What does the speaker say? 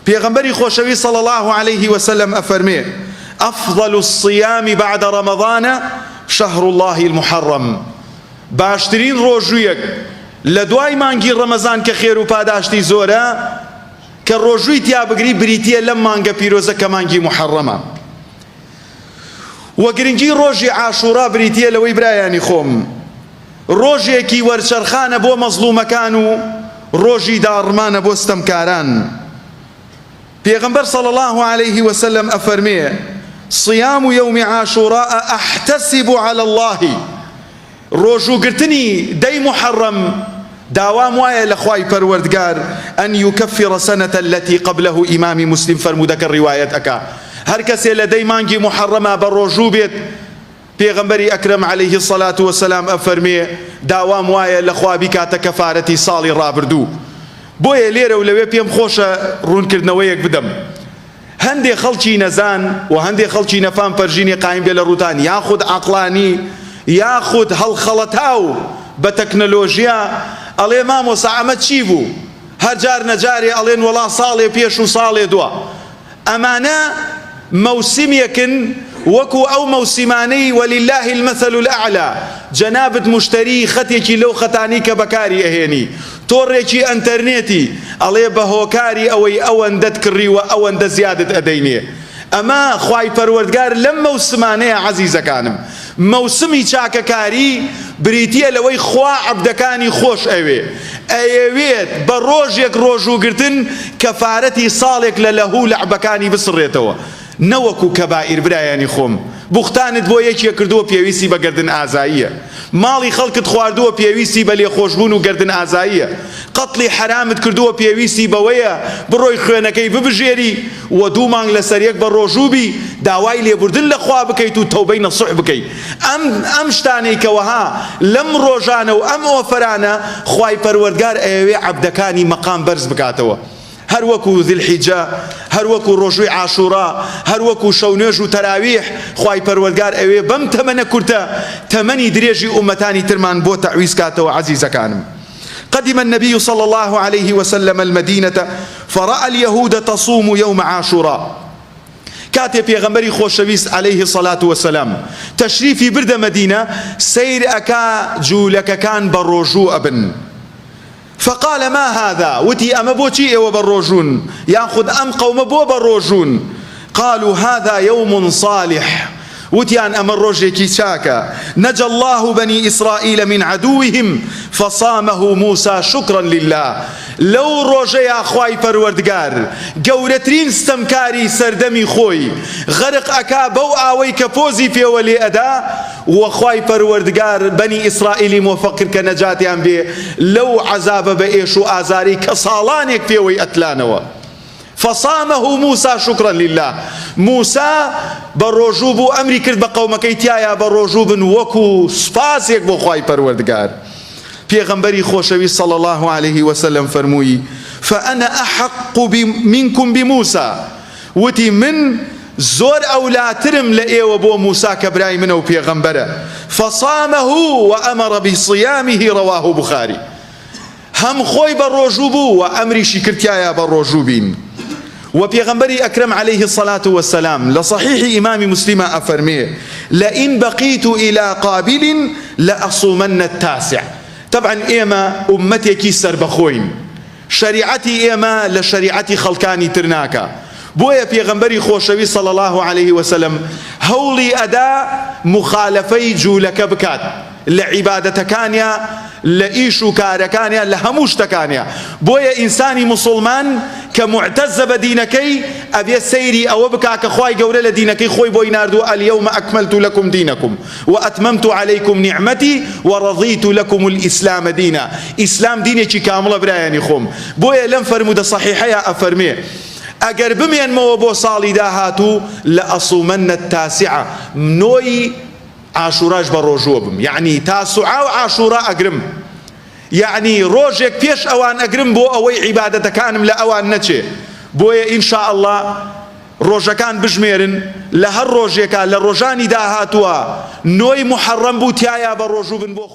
پێغەمبەری خۆشەویست صلی اللە علیه وسلم ئەفەرمێ، افضل الصیام بعد رمضان شهر اللە المحرم، باشترین ڕۆژوویەک لە دوای مانگی ڕەمەزان کە خێر و پاداشتی زۆرە کە ڕۆژووی تیا بگری بریتییە لەم مانگە پیرۆزە کە مانگی موحەڕەمە. وە گرنگی ڕۆژی عاشوڕا بریتییە لەوەی برایانی خۆم ڕۆژێکی وەرچەرخانە بۆ مەزڵومەکان و ڕۆژی داڕمانە بۆ ستەمکاران. پێغەمبەر صلی اللە علیه وسلم ئەفەرمێ، صیام یوم عاشوراء احتسب علی اللە، ڕۆژووگرتنی دەی موحەڕەم داوام وایە لە خوای پەروەردگار ان یکفر سنە التی قبله ئیمامی موسلیم فەرموودەکە ڕیوایەت ئەکا هەرکەسێ لە دەی مانگی موحەڕەما بەڕۆژوو بێت پێغەمبەری ئەکرەم علیه الصلوە والسلام ئەفەرموێ، داوام وایە لە خوا بیکاتە کەفارەتی ساڵی ڕابردوو. بۆیە لێرە و لەوێ پێم خۆشە ڕوونکردنەوەیەک بدەم. هەندێ خەڵکی نەزان و هەندێ خەڵکی نەفام پەرژینی قایم بێ لە ڕووتان یاخود عەقڵانی یاخود هەڵخەڵەتاو بە تەکنەلۆژیا ئەڵێ مامۆستا ئەمە چی بوو؟ هەر جار نەجارێ ئەڵێن وەڵا ساڵێ پێش و ساڵێ دوا. ئەمانە مەوسیمێکن وەکو ئەو مەوسیمانەی وللە المثل الاعلی جەنابت موشتەری خەتێکی لەو خەتانەی کە بەکاری ئەهێنی تۆڕێکی ئەنتەرنێتی ئەڵێ بە هۆکاری ئەوەی ئەوەندەت کڕیوە ئەوەندە زیادت ئەدەینێ ئەمە خوای پەروەردگار لەم مەوسمانەیە عەزیزەکانم مەوسمی چاکەکاری بریتیە لەوەی خوا عەبدەکانی خۆش ئەوێ ئەیەوێت بە ڕۆژێک ڕۆژووگرتن کەفارەتی ساڵێک لە لەهو و لەعبەکانی بسڕێتەوە نەوەکو کەبائیر برایانی خۆم بوختانت بۆ یەکێ کردووە پێویستی بە گەردن ئازاییە ماڵی خەڵکت خواردووە پێویستی بە لێخۆشبوون و گەردن ئازاییە قەتڵی حەرامت کردووە پێویستی بەوەیە بڕۆی خوێنەکەی ببژێری و دوو مانگ لەسەر یەک بە ڕۆژوو بی داوای لێبوردن لە خوا بکەیت و تەوبەی نەسوح بکەی ئەم ئەم شتانەی کە وەها لەم ڕۆژانە و ئەم ئۆفەرانە خوای پەروەردگار ئەیەوێ عەبدەکانی مەقام بەرز بکاتەوە هەر وەکو ذی الحجە هەر وەکو ڕۆژووی عاشورا هەر وەکو شەو نوێژ و تەراویح خوای پەروەردگار ئەیەوێ بەم تەمەنە کورتە تەمەنی درێژی ئوممەتانی ترمان بۆ تەعویز کاتەوە عەزیزەکانم قدم النبی صلی اللە علیه وسلم المدینە فرأی اليهود تصوم یوم عاشوراء کاتێ پێغەمبەری خۆشەویست علیه الصلاة والسلام تەشریفی بردە مەدینە سەیر ئەکا جوولەکەکان بە ڕۆژوو ئەبن فقال ما هذا وتی ئەمە بۆچی ئێوە بە ڕۆژوون یاخود ئەم قەومە بۆ بە ڕۆژوون قالوا هذا یوم صالح وتیان ئەمە ڕۆژێکی چاکە، نجا اللە بنی اسرائیل من عدوهم فصامه موسی شکرا للە، لەو ڕۆژەیا خوای پەروەردگار گەورەترین ستەمکاری سەردەمی خۆی غەرق ئەکا بەو ئاوەی کە پۆزی پێوە لێ ئەدا وە خوای پەروەردگار بەنی ئیسرائیلی مۆفەق کرد کە نەجاتیان بێ لەو عەزابە بە ئێش و ئازارەی کە ساڵانێک پێوەی ئەتلانەوە. فصامه موسی شکرا للە، موسا بە ڕۆژوو بوو ئەمری کرد بە قەومەکەی تیایا بە ڕۆژوو بن وەکو سوپاسێک بۆ خوای پەروەردگار. پێغەمبەری خۆشەویست صلی اللە علیه وسلم فەرمووی، فانا احق منکم بموسی، وتی من زۆر ئەولاترم لە ئێوە بۆ موسا کە برای منە و پێغەمبەرە، فصامه وامر بصیامه رواه بخاری. هەم خۆی بە ڕۆژوو بوو و ئەمریشی کرد تیایا بە ڕۆژوو بین. وە پێغەمبەری ئەکرەم علیه الصلوة والسلام لە صحیحی ئیمامی موسلیما ئەفەرمێ، لئن بقیت الی قابل لأصومن التاسع، تەبعەن ئێمە ئوممەتێکی سەربەخۆین شەریعەتی ئێمە لە شەریعەتی خەڵکانی تر ناکا بۆیە پێغەمبەری خۆشەویست صلی اللە علیه وسلم هەوڵی ئەدا موخالەفەی جوولەکە بکات لە عیبادەتەکانیا لە ئیش و کارەکانیا لە هەموو شتەکانیا بۆیە ئینسانی موسوڵمان کە موعتەزە بە دینەکەی ئەبێ سەیری ئەوە بکا کە خوای گەورە لە دینەکەی خۆی بۆی ناردووە الیوم اکملت لکم دینکم واتممت علیکم نعمتی ورضیت لکم الاسلام دینا ئیسلام دینێکی کامڵە برایانی خۆم بۆیە لەم فەرموودە صحیحەیا ئەفەرمێ ئەگەر بمێنمەوە بۆ ساڵی داهاتوو لأصومن التاسع نۆی عاشوراش بە ڕۆژووە بم یەعنی تاسوعا و عاشورا ئەگرم یەعنی ڕۆژێک پێش ئەوان ئەگرم بۆ ئەوەی عیبادەتەکانم لە ئەوان نەچێ بۆیە ان شاء اللە ڕۆژەکان بژمێرن لە هەر ڕۆژێکا لە ڕۆژانی داهاتووە نۆی موحەڕەم بوو تیایا بە ڕۆژوو بن بۆ.